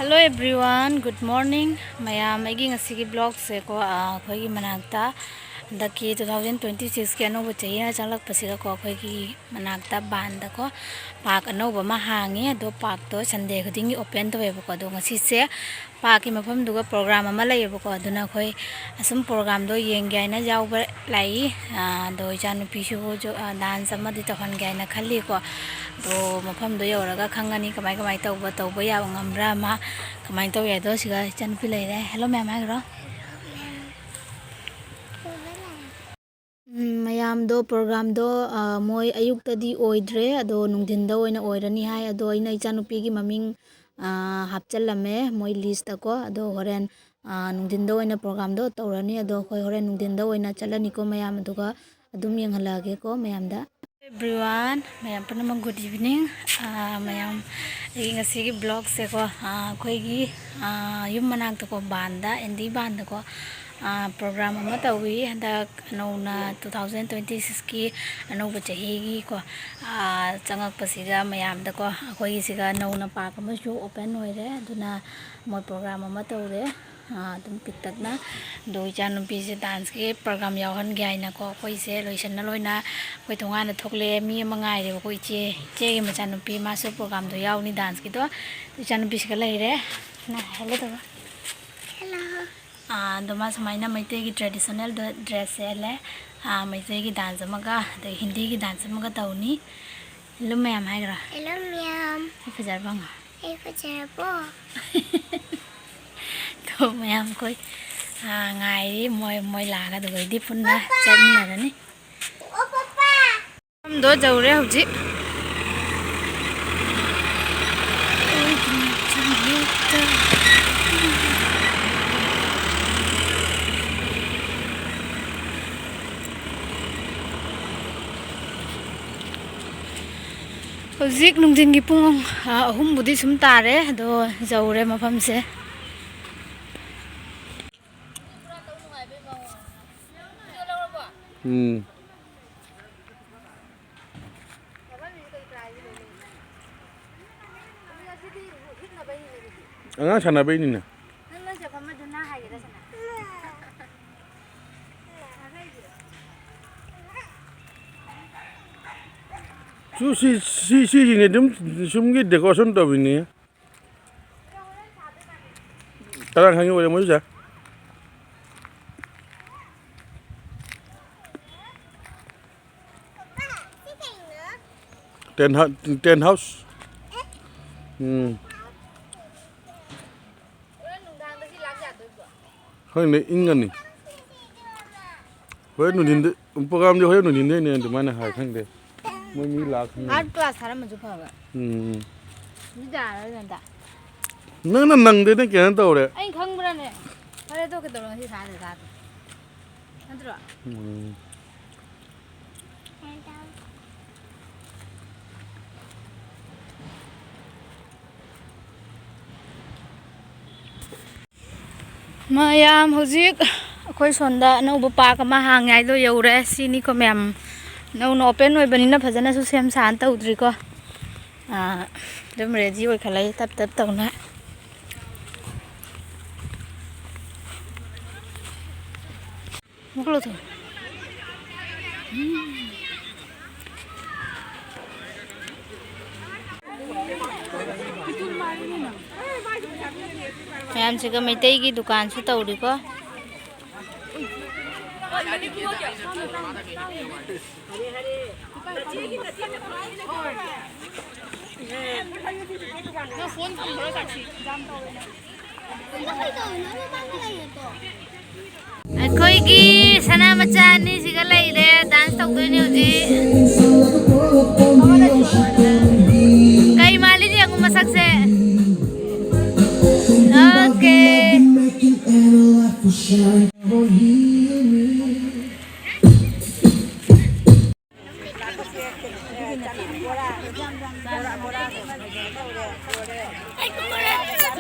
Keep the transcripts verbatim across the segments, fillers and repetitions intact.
Hello everyone, good morning. ꯃꯌꯥꯝ, ꯑꯩꯒꯤ ꯉꯁꯤꯒꯤ vlogꯁꯦꯀꯣ, ꯑꯥ, ꯑꯩꯈꯣꯏꯒꯤ ꯃꯅꯥꯛꯇ ꯍꯟꯗꯛꯀꯤ two thousand twenty sixꯀꯤ ꯑꯅꯧꯕ ꯆꯍꯤꯅ ꯆꯪꯂꯛꯄꯁꯤꯒꯀꯣ, ꯑꯩꯈꯣꯏꯒꯤ ꯃꯅꯥꯛꯇ ꯕꯥꯟꯗꯀꯣ park ꯑꯅꯧꯕ ꯑꯃ ꯍꯥꯡꯉꯤ꯫ ꯑꯗꯣ parkꯇꯣ Sunday ꯈꯨꯗꯤꯡꯒꯤ open ꯇꯧꯋꯦꯕꯀꯣ꯫ ꯑꯗꯣ ꯉꯁꯤꯁꯦ parkꯀꯤ ꯃꯐꯝꯗꯨꯒ program ꯑꯃ ꯂꯩꯌꯦꯕꯀꯣ꯫ ꯑꯗꯨꯅ ꯑꯩꯈꯣꯏ ꯑꯁꯨꯝ programꯗꯣ ꯌꯦꯡꯒꯦ ꯍꯥꯏꯅ ꯌꯥꯎꯕ ꯂꯥꯛꯏ꯫ ꯑꯥ, ꯑꯗꯣ ꯏꯆꯥꯅꯨꯄꯤꯁꯨ ꯖꯣ-, ꯑꯥ, dance ꯑꯃꯗꯤ ꯇꯧꯍꯟꯒꯦ ꯍꯥꯏꯅ ꯈꯜꯂꯤꯀꯣ꯫ ꯑꯗꯣ ꯃꯐꯝꯗꯣ ꯌꯧꯔꯒ ꯈꯪꯒꯅꯤ ꯀꯃꯥꯏ ꯀꯃꯥꯏ ꯇꯧꯕ, ꯇꯧꯕ ꯌꯥꯕ ꯉꯝꯕ꯭ꯔꯥ, ꯃꯥ ꯀꯃꯥꯏꯅ ꯇꯧꯋꯦ ꯍꯥꯏꯗꯣ꯫ ꯁꯤꯒ ꯏꯆꯥꯅꯨꯄꯤ ꯂꯩꯔꯦ꯫ Hello ꯃꯌꯥꯝ ꯍꯥꯏꯈ꯭ꯔꯣ꯫ ꯎꯝ, ꯃꯌꯥꯝꯗꯣ programꯗꯣ, ꯑꯥ, ꯃꯣꯏ ꯑꯌꯨꯛꯇꯗꯤ ꯑꯣꯏꯗ꯭ꯔꯦ, ꯑꯗꯣ ꯅꯨꯡꯊꯤꯟꯗ ꯑꯣꯏꯅ ꯑꯣꯏꯔꯅꯤ ꯍꯥꯏ꯫ ꯑꯗꯣ ꯑꯩꯅ ꯏꯆꯥꯅꯨꯄꯤꯒꯤ ꯃꯃꯤꯡ, ꯑꯥ, ꯍꯥꯞꯆꯜꯂꯝꯃꯦ ꯃꯣꯏ listꯇꯀꯣ꯫ ꯑꯗꯣ ꯍꯣꯔꯦꯟ, ꯑꯥ, ꯅꯨꯡꯊꯤꯟꯗ ꯑꯣꯏꯅ programꯗꯣ ꯇꯧꯔꯅꯤ꯫ ꯑꯗꯣ ꯑꯩꯈꯣꯏ ꯍꯣꯔꯦꯟ ꯅꯨꯡꯊꯤꯟꯗ ꯑꯣꯏꯅ ꯆꯠꯂꯅꯤꯀꯣ ꯃꯌꯥꯝ, ꯑꯗꯨꯒ ꯑꯗꯨꯝ ꯌꯦꯡꯍꯜꯂꯛꯑꯒꯦꯀꯣ ꯃꯌꯥꯝꯗ꯫ Everyone, ꯃꯌꯥꯝ ꯄꯨꯝꯅꯃꯛ good evening꯫ ꯑꯥ, ꯃꯌꯥꯝ, ꯑꯩꯒꯤ ꯉꯁꯤꯒꯤ vlogꯁꯦꯀꯣ, ꯑꯥ, ꯑꯩꯈꯣꯏꯒꯤ, ꯑꯥ, ꯌꯨꯝ ꯃꯅꯥꯛꯇꯀꯣ, ꯕꯥꯟꯗ, ꯑꯦꯟꯗꯤ ꯕꯥꯟꯗꯀꯣ, ꯑꯥ, program ꯑꯃ ꯇꯧꯏ꯫ ꯍꯟꯗꯛ ꯑꯅꯧꯅ two thousand twenty sixꯀꯤ ꯑꯅꯧꯕ ꯆꯍꯤꯒꯤꯀꯣ, ꯑꯥ, ꯆꯪꯉꯛꯄꯁꯤꯒ ꯃꯌꯥꯝꯗꯀꯣ, ꯑꯩꯈꯣꯏꯒꯤꯁꯤꯒ ꯅꯧꯅ park ꯑꯃꯁꯨ open ꯑꯣꯏꯔꯦ꯫ ꯑꯗꯨꯅ ꯃꯣꯏ program ꯑꯃ ꯇꯧꯔꯦ꯫ ꯑꯥ, ꯑꯗꯨꯝ ꯄꯤꯛꯇꯛꯅ꯫ ꯑꯗꯣ ꯏꯆꯥꯅꯨꯄꯤꯁꯦ danceꯀꯤ program ꯌꯥꯎꯍꯟꯒꯦ ꯍꯥꯏꯅꯀꯣ, ꯑꯩꯈꯣꯏꯁꯦ ꯂꯣꯏꯁꯟꯅ ꯂꯣꯏꯅ ꯑꯩꯈꯣꯏ ꯊꯣꯡꯒꯥꯟꯗ ꯊꯣꯛꯂꯛꯑꯦ꯫ ꯃꯤ ꯑꯃ ꯉꯥꯏꯔꯦꯕꯀꯣ, ꯏꯆꯦ, ꯏꯆꯦꯒꯤ ꯃꯆꯥꯅꯨꯄꯤ, ꯃꯥꯁꯨ programꯗꯣ ꯌꯥꯎꯅꯤ danceꯀꯤꯗꯣ꯫ ꯏꯆꯥꯅꯨꯄꯤꯁꯤꯒ ꯂꯩꯔꯦ꯫ ꯅ hello ꯇꯧꯔꯣ꯫ Hello꯫ ꯑꯥ, ꯑꯗꯣ ꯃꯥ ꯁꯨꯃꯥꯏꯅ ꯃꯩꯇꯩꯒꯤ traditional ꯗ-, dress ꯁꯦꯠꯂꯦ꯫ ꯑꯥ, ꯃꯩꯇꯩꯒꯤ dance ꯑꯃꯒ, ꯑꯗꯩ ꯍꯤꯟꯗꯤꯒꯤ dance ꯑꯃꯒ ꯇꯧꯅꯤ꯫ Hello ꯃꯌꯥꯝ ꯍꯥꯏꯈ꯭ꯔꯣ꯫ Hello ꯃꯌꯥꯝ꯫ ꯑꯩ ꯐꯖꯔꯕ ꯍꯪꯉꯣ꯫ ꯑꯩ ꯐꯖꯔꯕꯣ? ꯇꯣ ꯃꯌꯥꯝ ꯑꯩꯈꯣꯏ, ꯑꯥ, ꯉꯥꯏꯔꯤ꯫ ꯃꯣꯏ, ꯃꯣꯏ ꯂꯥꯛꯑꯒ ꯑꯗꯨꯒꯩꯗꯤ ꯄꯨꯟꯅ ꯆꯠꯃꯤꯟꯅꯔꯅꯤ꯫ ꯃꯐꯝꯗꯣ ꯌꯧꯔꯦ ꯍꯧꯖꯤꯛ꯫ ꯍꯧꯖꯤꯛ ꯅꯨꯡꯊꯤꯟꯒꯤ ꯄꯨꯡ, ꯑ, ꯑꯍꯨꯝꯕꯨꯗꯤ ꯁꯨꯝ ꯇꯥꯔꯦ, ꯑꯗꯣ ꯌꯧꯔꯦ ꯃꯐꯝꯁꯦ꯫ ꯎꯝ꯫ ꯑꯉꯥꯡ ꯁꯥꯟꯅꯕꯩꯅꯤꯅꯦ꯫ ꯅꯪ ꯅꯣꯏ ꯆꯠꯐꯝ ꯑꯗꯨ ꯅꯪ ꯍꯥꯏꯒꯦꯗ ꯁꯅꯥ꯫ ꯁꯨ-, ꯁꯤ-, ꯁꯤ-, ꯁꯤꯁꯤꯅꯦ ꯑꯗꯨꯝ ꯁꯨꯝꯒꯤ decoration ꯇꯧꯔꯤꯅꯤ꯫ ꯀꯅꯥ ꯈꯪꯉꯤ ꯑꯣꯏꯔꯝꯃꯣꯏꯁꯦ꯫ Tent hou-, tent house꯫ ꯎꯝ꯫ ꯈꯪꯗꯦ, ꯏꯪꯉꯅꯤ꯫ ꯍꯣꯔꯦꯟ ꯅꯨꯡꯊꯤꯟꯗ, programꯗꯤ ꯍꯣꯔꯦꯟ ꯅꯨꯡꯊꯤꯟꯗꯩꯅꯦ ꯑꯗꯨꯃꯥꯏꯅ ꯍꯥꯏ, ꯈꯪꯗꯦ꯫ ꯃꯣꯏ ꯃꯤ ꯂꯥꯛ ꯈꯪꯗꯦ꯫ Art class ꯊꯥꯔꯝꯃꯁꯨ ꯐꯕ꯫ ꯎꯝ꯫ ꯃꯤ ꯇꯥꯔꯔꯣꯏ ꯑꯝꯇ꯫ ꯅꯪꯅ ꯅꯪꯗꯦꯅꯦ, ꯀꯩꯅꯣ ꯇꯧꯔꯦ꯫ ꯑꯩꯅ ꯈꯪꯕ꯭ꯔꯥꯅꯦ? ꯐꯔꯦ, ꯇꯣꯛꯀꯦ ꯇꯧꯔꯣ, ꯉꯁꯤ ꯊꯥꯗ꯭ꯔꯦ, ꯊꯥꯗ꯭ꯔꯦ꯫ ꯅꯠꯇ꯭ꯔꯣ? ꯎꯝ꯫ ꯃꯌꯥꯝ, ꯍꯧꯖꯤꯛ ꯑꯩꯈꯣꯏ ꯁꯣꯝꯗ ꯑꯅꯧꯕ park ꯑꯃ ꯍꯥꯡꯉꯦ ꯍꯥꯏꯗꯣ ꯌꯧꯔꯦ꯫ ꯁꯤꯅꯤꯀꯣ ꯃꯌꯥꯝ, ꯅꯧꯅ open ꯑꯣꯏꯕꯅꯤꯅ ꯐꯖꯅꯁꯨ ꯁꯦꯝ ꯁꯥꯅ ꯇꯧꯗ꯭ꯔꯤꯀꯣ꯫ ꯑꯥ, ꯑꯗꯨꯝ ready ꯑꯣꯏꯈꯠꯂꯛꯏ ꯇꯞ ꯇꯞ ꯇꯧꯅ꯫ ꯃꯨꯛꯂꯣ ꯊꯣ꯫ ꯃꯌꯥꯝꯁꯤꯒ ꯃꯩꯇꯩꯒꯤ ꯗꯨꯀꯥꯟꯁꯨ ꯇꯧꯔꯤꯀꯣ꯫ ꯑꯩꯈꯣꯏꯒꯤ ꯁꯅꯥ ꯃꯆꯥ ꯑꯅꯤꯁꯤꯒ ꯂꯩꯔꯦ, dance ꯇꯧꯗꯣꯏꯅꯦ ꯍꯧꯖꯤꯛ꯫ ꯀꯩ ꯃꯥꯜꯂꯤ ꯌꯦꯡꯉꯨ ꯃꯁꯛꯁꯦ꯫ Okay꯫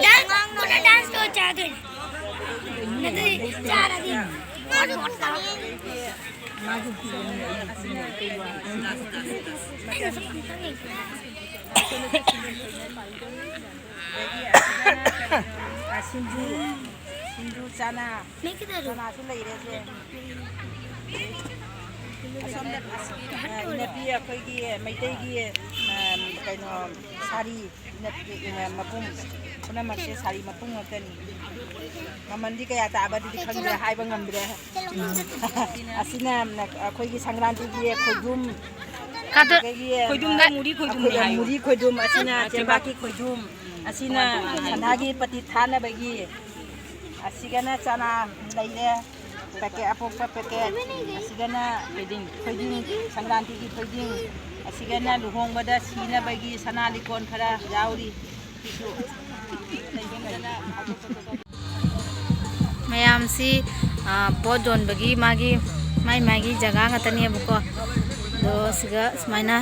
Dance, ꯄꯨꯟꯅ dance ꯇꯧꯔ ꯆꯥꯗꯣꯏꯅꯦ꯫ ꯑꯗꯨꯗꯤ ꯆꯥꯔꯗꯤ ꯃꯥꯁꯨ ꯄꯨꯔꯛꯑꯣ꯫ ꯁꯤꯡꯖꯨ, ꯁꯤꯡꯖꯨ ꯆꯅꯥ, ꯆꯅꯥꯁꯨ ꯂꯩꯔꯦꯁꯦ꯫ ꯑꯁꯣꯝꯗ ꯑꯁ, ꯏꯅꯄꯤ ꯑꯩꯈꯣꯏꯒꯤ ꯃꯩꯇꯩꯒꯤ, ꯑ, ꯀꯩꯅꯣ, ꯁꯥꯔꯤ, ꯏꯅꯄꯤ, ꯏꯅ-, ꯃꯄꯨꯝ ꯄꯨꯝꯅꯃꯛꯁꯦ ꯁꯥꯔꯤ ꯃꯄꯨꯝ ꯉꯥꯛꯇꯅꯤ꯫ ꯃꯃꯜꯗꯤ ꯀꯌꯥ ꯇꯥꯕꯗꯨꯗꯤ ꯈꯪꯗ꯭ꯔꯦ, ꯍꯥꯏꯕ ꯉꯝꯗ꯭ꯔꯦ꯫ ꯑꯁꯤꯅ ꯑꯩꯈꯣꯏꯒꯤ ꯁꯪꯀ꯭ꯔꯥꯟꯇꯤꯒꯤ ꯈꯣꯏꯗꯨꯝ, ꯀꯥꯗ-, ꯑꯗꯒꯤ ꯈꯣꯏꯗꯨꯝꯗ ꯃꯨꯔꯤ ꯈꯣꯏꯗꯨꯝꯅꯤ ꯑꯩꯈꯣꯏ ꯍꯥꯏꯌꯨ꯫ ꯃꯨꯔꯤ ꯈꯣꯏꯗꯨꯝ, ꯑꯁꯤꯅ ꯆꯦꯕꯥꯛ꯫ ꯆꯦꯕꯥꯛꯀꯤ ꯈꯣꯏꯗꯨꯝ, ꯑꯁꯤꯅ ꯁꯅꯥꯒꯤ ꯄꯇꯤ ꯊꯥꯅꯕꯒꯤ, ꯑꯁꯤꯒꯅ ꯆꯅꯥ ꯂꯩꯔꯦ, ꯄꯦꯀꯦꯠ, ꯑꯄꯣꯛꯄ ꯄꯦꯀꯦꯠ, ꯑꯁꯤꯒꯅ ꯊꯣꯏꯗꯤꯡ, ꯊꯣꯏꯗꯤꯡ, ꯁꯪꯀ꯭ꯔꯥꯟꯇꯤꯒꯤ ꯊꯣꯏꯗꯤꯡ, ꯑꯁꯤꯒꯅ ꯂꯨꯍꯣꯡꯕꯗ ꯁꯤꯅꯕꯒꯤ ꯁꯅꯥ ꯂꯤꯛꯀꯣꯟ ꯈꯔ ꯌꯥꯎꯔꯤ꯫ ꯃꯌꯥꯝꯁꯤ, ꯑ, ꯄꯣꯠ ꯌꯣꯟꯕꯒꯤ ꯃꯥꯒꯤ, ꯃꯥꯏ ꯃꯥꯒꯤ ꯖꯒꯥ ꯉꯥꯛꯇꯅꯦꯕꯀꯣ꯫ ꯑꯗꯣ ꯁꯤꯒ ꯁꯨꯃꯥꯏꯅ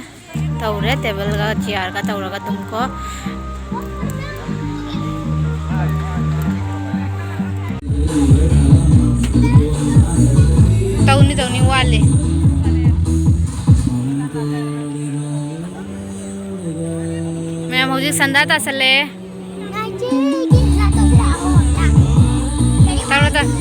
ꯇꯧꯔꯦ, ꯇꯦꯕꯜꯒ ꯆꯤꯌꯥꯔꯒ ꯇꯧꯔꯒ ꯑꯗꯨꯝ ꯀꯣ꯫ ꯇꯧꯅꯤ, ꯇꯧꯅꯤ, ꯋꯥꯠꯂꯤ꯫ ꯃꯌꯥꯝ ꯍꯧꯖꯤꯛ ꯁꯟꯗꯥ ꯇꯥꯁꯜꯂꯦ꯫ ꯇꯧꯔꯣ, ꯇꯧꯔꯣ꯫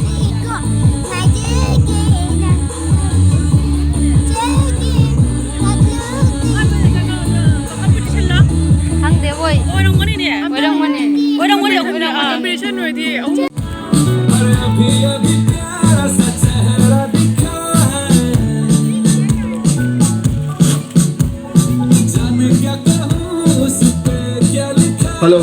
ꯈꯪꯗꯦ, ꯍꯣꯏ꯫ ꯑꯣꯏꯔꯝꯒꯅꯤꯅꯦ꯫ ꯑꯣꯏꯔꯝꯒꯅꯤ꯫ ꯑꯣꯏꯔꯝꯒꯅꯤ, ꯑꯣꯏꯔꯝꯒꯅꯤ꯫ ꯀꯝꯄꯤꯇꯤꯁꯟ ꯑꯣꯏꯗꯤ ꯑꯍꯨꯝ꯫ ꯍꯜꯂꯣ꯫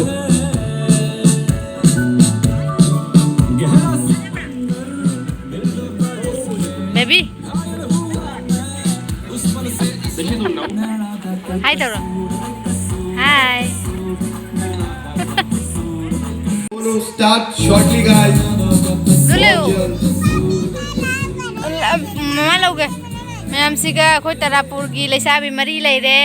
ꯕꯦꯕꯤ꯫ ꯍꯥꯏ ꯇꯧꯔꯣ꯫ ꯍꯥꯏ꯫ Start shortly, guys. ꯂꯨꯂꯨ꯫ ꯃꯃꯥ ꯂꯧꯒꯦ꯫ ꯃꯌꯥꯝꯁꯤꯒ ꯑꯩꯈꯣꯏ ꯇꯔꯥꯄꯨꯔꯒꯤ ꯂꯩꯁꯥꯕꯤ ꯃꯔꯤ ꯂꯩꯔꯦ꯫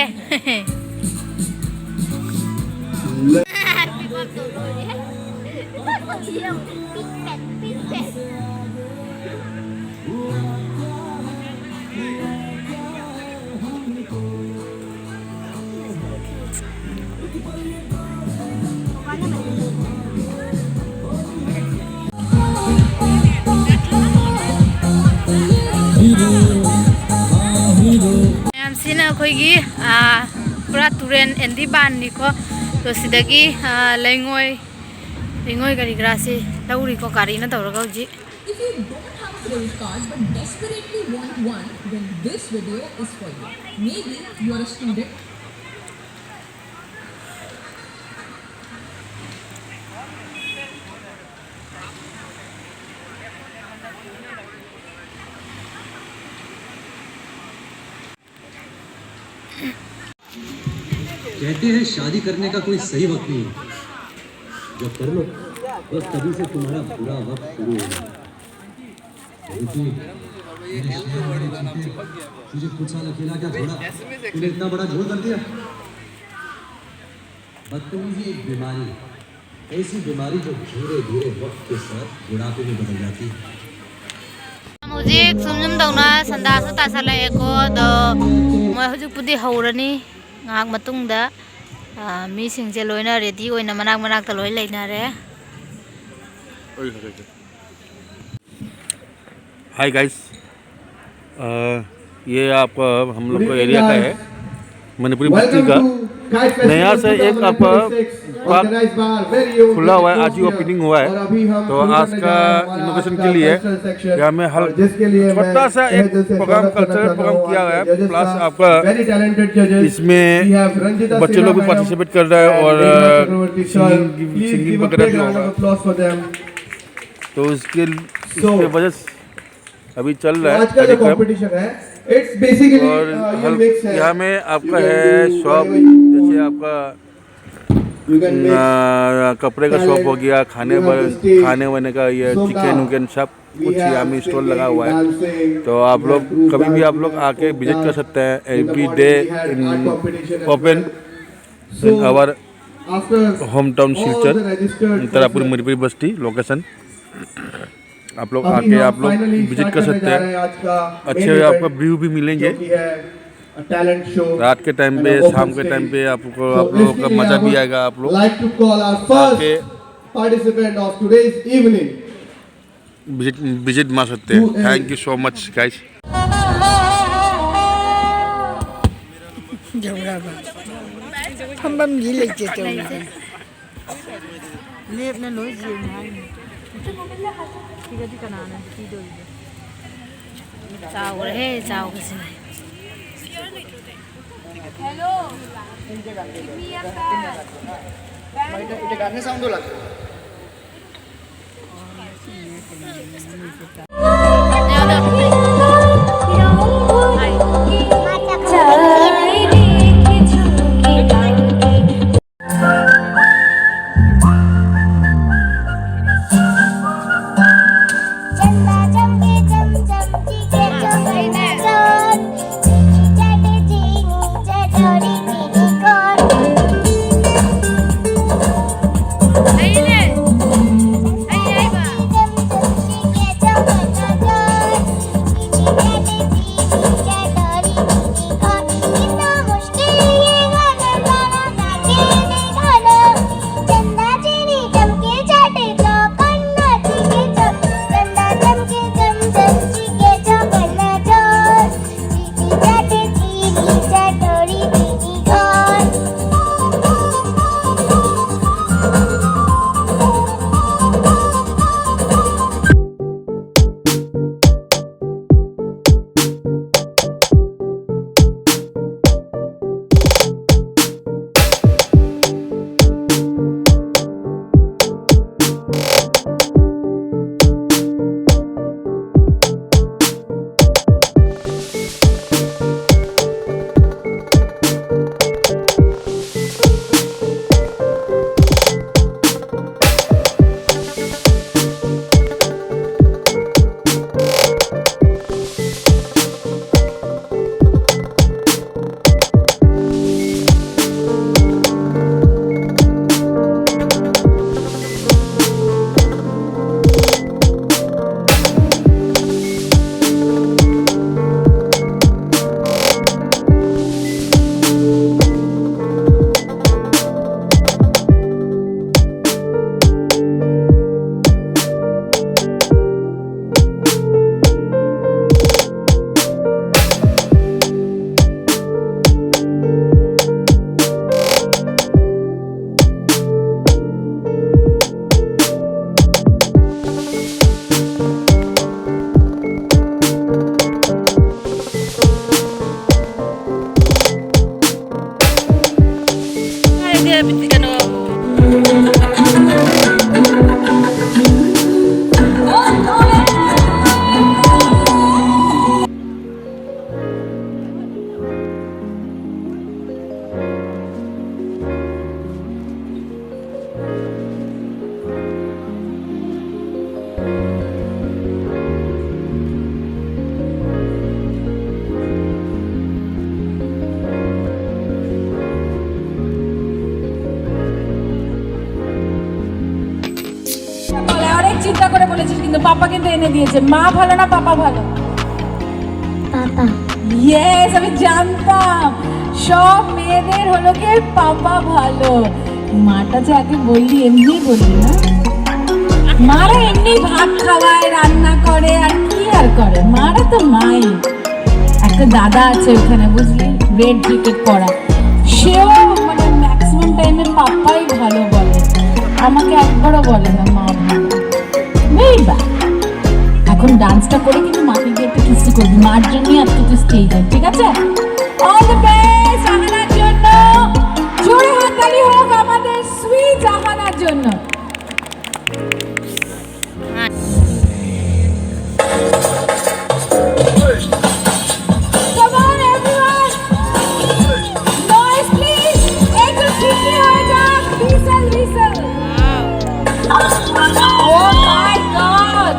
ꯑꯩꯈꯣꯏꯒꯤ ꯄꯨꯔꯥ ꯇꯨꯔꯦꯟ ꯑꯦꯟꯗꯤ ꯕꯥꯟꯅꯤꯀꯣ꯫ ꯑꯗꯣ ꯁꯤꯗꯒꯤ ꯂꯩꯉꯣꯏ, ꯂꯩꯉꯣꯏ ꯀꯔꯤ ꯀꯔꯥꯁꯤ ꯂꯧꯔꯤꯀꯣ ꯒꯥꯔꯤꯅ ꯇꯧꯔꯒ ꯍꯧꯖꯤꯛ꯫ If you don't have a credit card but desperately want one, then this video is for you. Maybe you are a student. कहते हैं शादी करने का कोई सही वक्त नहीं होता। जब कर लो, बस तभी से तुम्हारा बुरा वक्त शुरू होगा। रुचि, मेरे शेर, मेरे चीते, तुझे कुछ साल अकेला क्या छोड़ा? तूने इतना बड़ा झोल कर दिया। बदतमीजी एक बीमारी है, ऐसी बीमारी जो धीरे धीरे वक्त के साथ बुढ़ापे में बदल जाती है। ꯍꯧꯖꯤꯛ ꯁꯨꯝ ꯁꯨꯝ ꯇꯧꯅ ꯁꯟꯗꯥꯁꯨ ꯇꯥꯁꯜꯂꯛꯑꯦꯀꯣ꯫ ꯑꯗꯣ ꯃꯣꯏ ꯍꯧꯖꯤꯛꯄꯨꯗꯤ ꯍꯧꯔꯅꯤ꯫ ꯉꯥꯏꯍꯥꯛ ꯃꯇꯨꯡꯗ, ꯑ, ꯃꯤꯁꯤꯡꯁꯦ ꯂꯣꯏꯅ ꯔꯦꯗꯤ ꯑꯣꯏꯅ ꯃꯅꯥꯛ ꯃꯅꯥꯛꯇ ꯂꯣꯏ ꯂꯩꯅꯔꯦ꯫ Hi guys, अ, ये आपका, हम लोग का एरिया का है, मणिपुरी बस्ती का नया से एक आपका पार्क खुला हुआ है, आज ही ओपनिंग हुआ है। तो आज का इनोग्रेशन के लिए यहाँ में हल छोटा सा एक प्रोग्राम, कल्चरल प्रोग्राम किया गया है, प्लस आपका इसमें बच्चे लोग भी पार्टिसिपेट कर रहा है और सिंगिंग, सिंगिंग वगैरह भी होगा। तो इसके, इसके वजह से अभी चल रहा है आज का जो कार्यक्रम। कॉम्पिटिशन है, इट्स बेसिकली, और अ, ये हल-, मिक्स है। यहाँ में आपका है शॉप, जैसे आपका, अ, कपड़े का शॉप हो गया, खाने ब-, खाने वाने का, ये चिकन विकन सब कुछ यहाँ में स्टॉल लगा हुआ है। तो आप लोग कभी भी आप लोग आके विजिट कर सकते हैं। Every day in open in our hometown Silchar, Tarapur Mirpuri Basti location। आप लोग आके आप लोग विजिट कर सकते हैं। अच्छे आपको व्यू भी मिलेंगे। रात के टाइम पे, शाम के टाइम पे आपको, आप लोगों का मज़ा भी आएगा। आप लोग आके विजिट, विजिट मार सकते हैं। Thank you so much guys। ꯐꯝꯐꯝꯗꯤ ꯂꯩꯇꯦ ꯇꯧꯔꯤꯁꯦ꯫ ꯂꯦꯞꯅ ꯂꯣꯏ ꯌꯦꯡꯉꯦ ꯍꯥꯏꯅꯤ꯫ ꯁꯤꯒꯗꯤ ꯀꯅꯥꯅ ꯄꯤꯗꯣꯔꯤꯒꯦ? ꯆꯥꯎꯈ꯭ꯔꯦꯍꯦ, ꯆꯥꯎꯕꯁꯤꯅ꯫ Hello, give me a fan. Fan. অনেক চিন্তা করে বলেছিস, কিন্তু পাপা কিন্তু এনে দিয়েছে। মা ভালো না পাপা ভালো? পাপা। ইয়েস, আমি জানতাম সব মেয়েদের হলো গিয়ে পাপা ভালো। মাটা যে আগে বললি, এমনি বললি না? মারা এমনি ভাত খাওয়ায়, রান্না করে, আর কি আর করে? মারা তো মাই। একটা দাদা আছে ওখানে, বুঝলি, রেড জ্যাকেট পরা, সেও মানে ম্যাক্সিমাম টাইমে পাপ্পাই ভালো বলে, আমাকে একবারও বলে না মা ভালো। নেই বা। এখন ডান্সটা করে কিন্তু মাকে গিয়ে একটা কিস করবি, মার জন্যই আজকে তুই স্টেজে, ঠিক আছে? অল দ্য বেস্ট আহানার জন্য। জোরে হাততালি হোক আমাদের সুইট আহানার জন্য। Come on, everyone! Noise, please! একটু খিচি হয়ে যাক, whistle, whistle! Oh my God!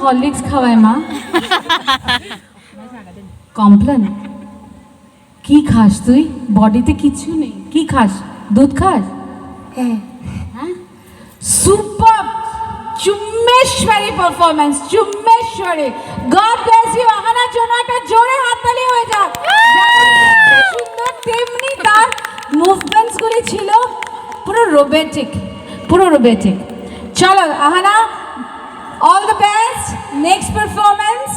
Horlicks খাওয়ায় মা। কমপ্লেন? কি খাস তুই? বডিতে কিচ্ছু নেই। কি খাস? দুধ খাস? হ্যাঁ। হ্যাঁ, super. Chumbeshwari performance, Chumbeshwari. God bless you. আহানার জন্য একটা জোরে হাততালি হয়ে যাক। যেমন দেখতে সুন্দর, তেমনি তার মুভমেন্টস গুলি ছিল পুরো রোবোটিক, পুরো রোবোটিক। চলো আহানা, all the best, next performance.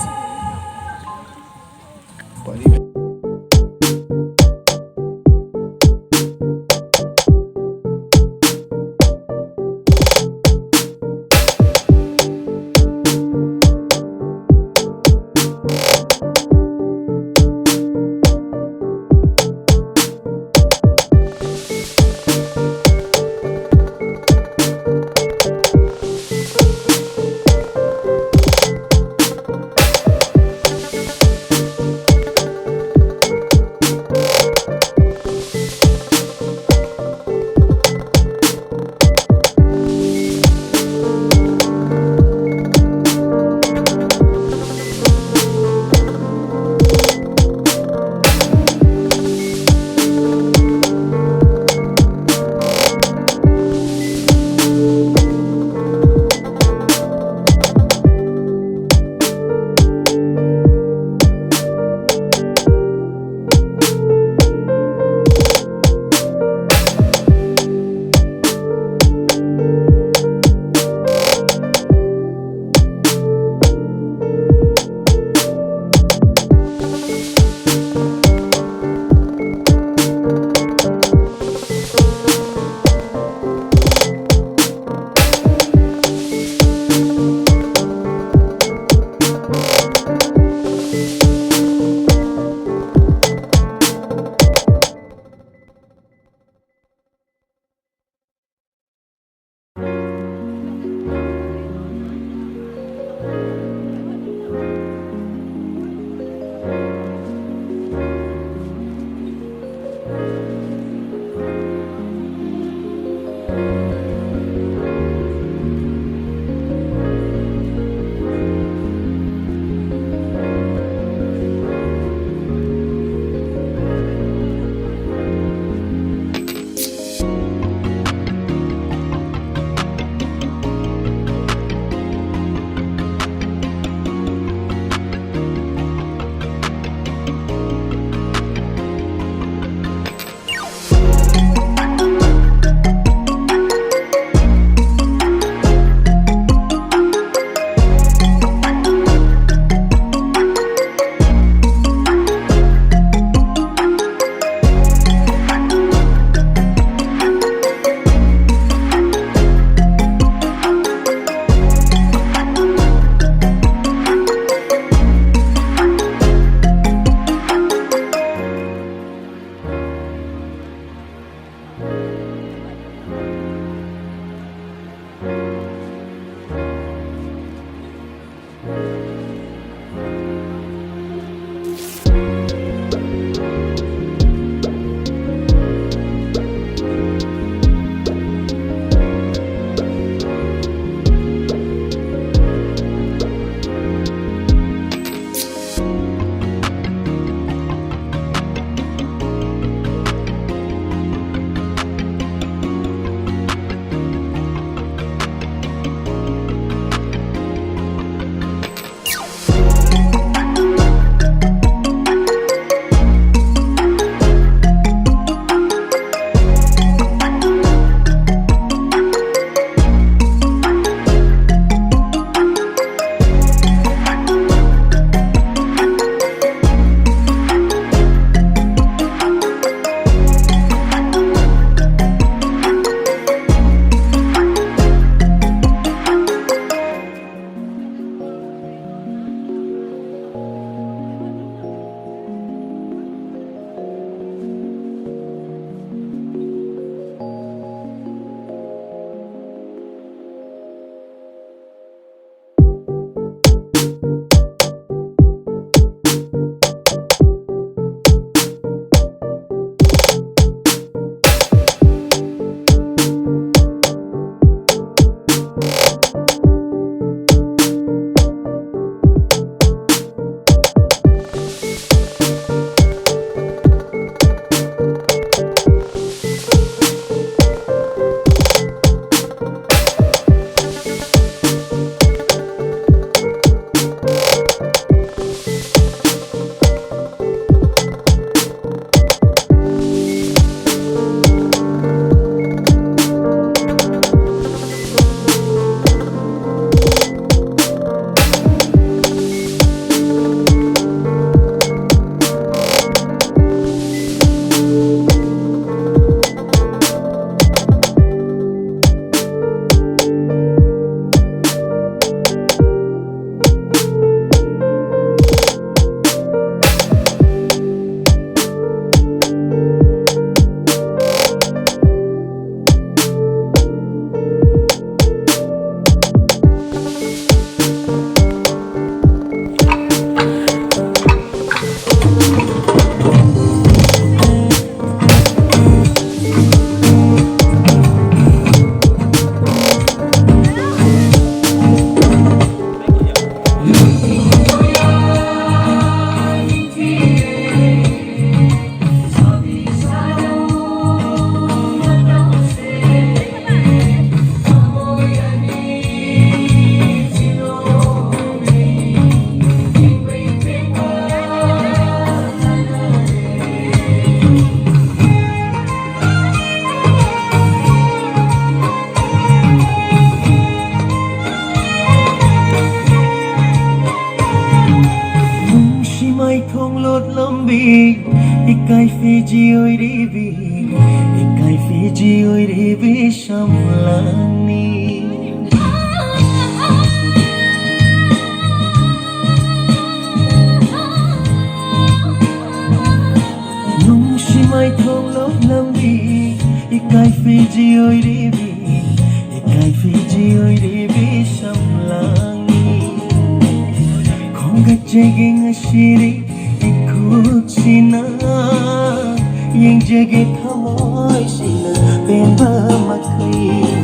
ꯑꯣꯏꯔꯤꯕꯤ, ꯏꯀꯥꯏ ꯐꯤꯖꯤ ꯑꯣꯏꯔꯤꯕꯤ ꯁꯝꯂꯥꯡꯅꯤ꯫ ꯅꯨꯡꯁꯤ ꯃꯥꯏꯊꯣꯡ ꯂꯣꯛꯂꯝꯕꯤ, ꯏꯀꯥꯏ ꯐꯤꯖꯤ ꯑꯣꯏꯔꯤꯕꯤ, ꯏꯀꯥꯏ ꯐꯤꯖꯤ ꯑꯣꯏꯔꯤꯕꯤ ꯁꯝꯂꯥꯡꯅꯤ꯫ ꯈꯣꯝꯒꯠꯆꯒꯦ ꯉꯁꯤꯗꯤ ꯏꯈꯨꯠꯁꯤꯅ, ꯌꯦꯡꯖꯒꯦ ꯊꯃꯣꯏꯁꯤꯅ ꯄꯦꯟꯕ ꯃꯈꯩ꯫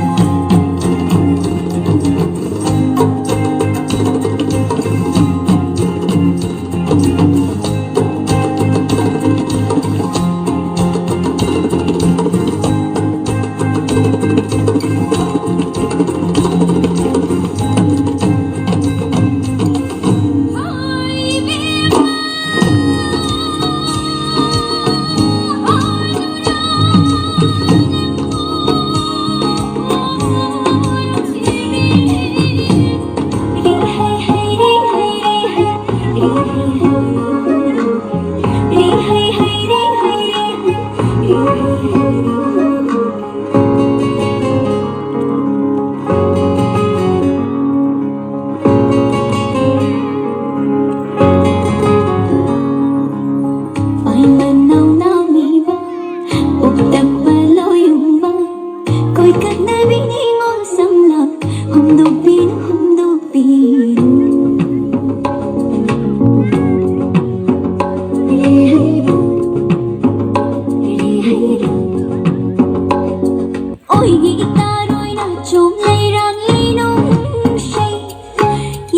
ꯑꯣꯏꯒꯤ ꯏꯇꯥꯔꯣꯏꯅ ꯆꯣꯝ ꯂꯩꯔꯥꯡꯂꯤ ꯅꯨꯡꯁꯤ꯫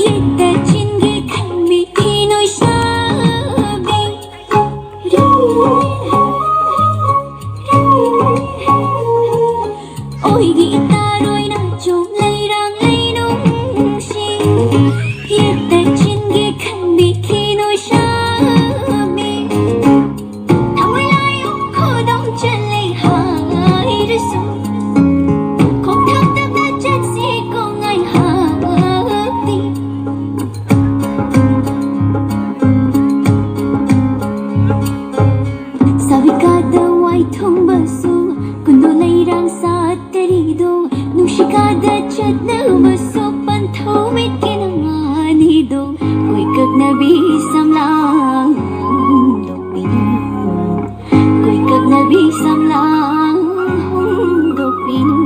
ꯌꯦꯠꯇ ꯆꯤꯟꯒꯤ ꯈꯟꯕꯤ ꯊꯤ ꯅꯣꯏꯁꯥꯕꯤ꯫ ꯑꯣꯏꯒꯤ ꯏꯇꯥꯔꯣꯏꯅ ꯆꯣꯝ ꯂꯩꯔꯥꯡꯂꯤ ꯅꯨꯡꯁꯤ꯫ ꯌꯦꯠꯇ ꯆꯤꯟꯒꯤ ꯈꯟꯕꯤ ꯊꯤ ꯅꯣꯏꯁꯥꯕꯤ꯫ ꯊꯃꯣꯏ ꯂꯥꯏꯌꯨ ꯈꯨꯗꯣꯡ ꯆꯜꯂꯦ ꯍꯥꯏꯔꯁꯨ, ꯈꯣꯡꯊꯥꯡ ꯇꯞꯅ ꯆꯠꯁꯤ ꯀꯣ ꯉꯥꯏꯍꯥꯛꯇꯤ꯫ ꯁꯥꯕꯤ ꯗ ꯋꯥꯏꯊꯨꯡꯕꯁꯨ ꯀꯨꯟꯗꯣ ꯂꯩꯔꯥꯡ ꯁꯥꯠꯇꯔꯤꯗꯣ, ꯅꯨꯡꯁꯤꯀꯥꯗ ꯆꯠꯅꯕꯁꯨ ꯄꯟꯊꯧ ꯃꯤꯠꯀꯤ ꯅꯃꯥꯅꯤꯗꯣ, ꯀꯣꯏꯀꯛꯅꯕꯤ ꯁꯝꯂꯥꯡ ꯍꯣꯡꯗꯣꯛꯄꯤꯅꯨ, ꯀꯣꯏꯀꯛꯅꯕꯤ ꯁꯝꯂꯥꯡ ꯍꯣꯡꯗꯣꯛꯄꯤꯅꯨ꯫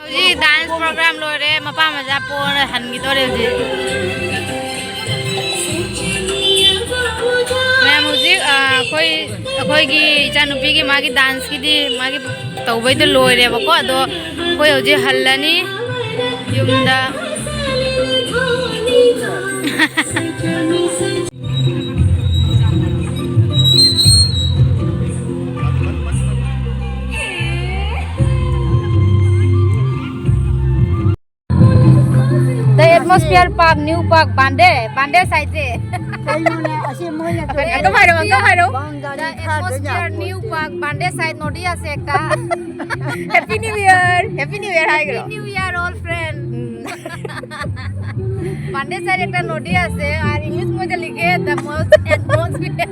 ꯍꯧꯖꯤꯛ dance program ꯂꯣꯏꯔꯦ, ꯃꯄꯥ ꯃꯆꯥ ꯄꯣꯔ ꯍꯟꯈꯤꯗꯣꯔꯦ ꯍꯧꯖꯤꯛ꯫ ꯃꯌꯥꯝ ꯍꯧꯖꯤꯛ, ꯑ, ꯑꯩꯈꯣꯏ, ꯑꯩꯈꯣꯏꯒꯤ ꯏꯆꯥꯅꯨꯄꯤꯒꯤ ꯃꯥꯒꯤ danceꯀꯤꯗꯤ ꯃꯥꯒꯤ ꯇꯧꯕꯩꯗꯣ ꯂꯣꯏꯔꯦꯕꯀꯣ, ꯑꯗꯣ ꯑꯩꯈꯣꯏ ꯍꯧꯖꯤꯛ ꯍꯜꯂꯅꯤ ꯌꯨꯝꯗ꯫ The Atmosphere Park, New Park, ꯕꯥꯟꯗꯦ, ꯕꯥꯟꯗꯦ side ꯁꯦ꯫ ꯀꯩꯅꯣꯅꯦ, ꯑꯁꯤ ꯃꯣꯏꯅ ꯑꯪꯀ ꯍꯥꯏꯔꯣ, ꯑꯪꯀ ꯍꯥꯏꯔꯣ꯫ Boundary The Atmosphere, New Park, ꯕꯥꯟꯗꯦ side ꯅꯣꯗꯤꯌꯥ ꯁꯦ ꯑꯦꯛꯇ꯫ Happy New Year, Happy New Year ꯍꯥꯏꯈ꯭ꯔꯣ꯫ Happy New Year, all friend. Um. ꯕꯥꯟꯗꯦ side ꯑꯦꯛꯇ ꯅꯣꯗꯤꯌꯥ ꯁꯦ, ꯑꯥꯔ ꯏꯪꯂꯤꯁ ꯃꯣꯏꯗ ꯂꯤꯈꯦ, the most atmosphere꯫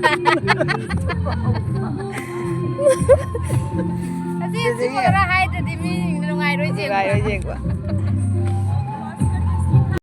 ꯑꯁꯤ, ꯑꯁꯤ ꯈꯔ ꯍꯥꯏꯗ꯭ꯔꯗꯤ ꯃꯤ ꯅꯨꯡꯉꯥꯏꯔꯣꯏ ꯌꯦꯡꯕ꯫ ꯅꯨꯡꯉꯥꯏꯔꯣꯏ ꯌꯦꯡꯕ꯫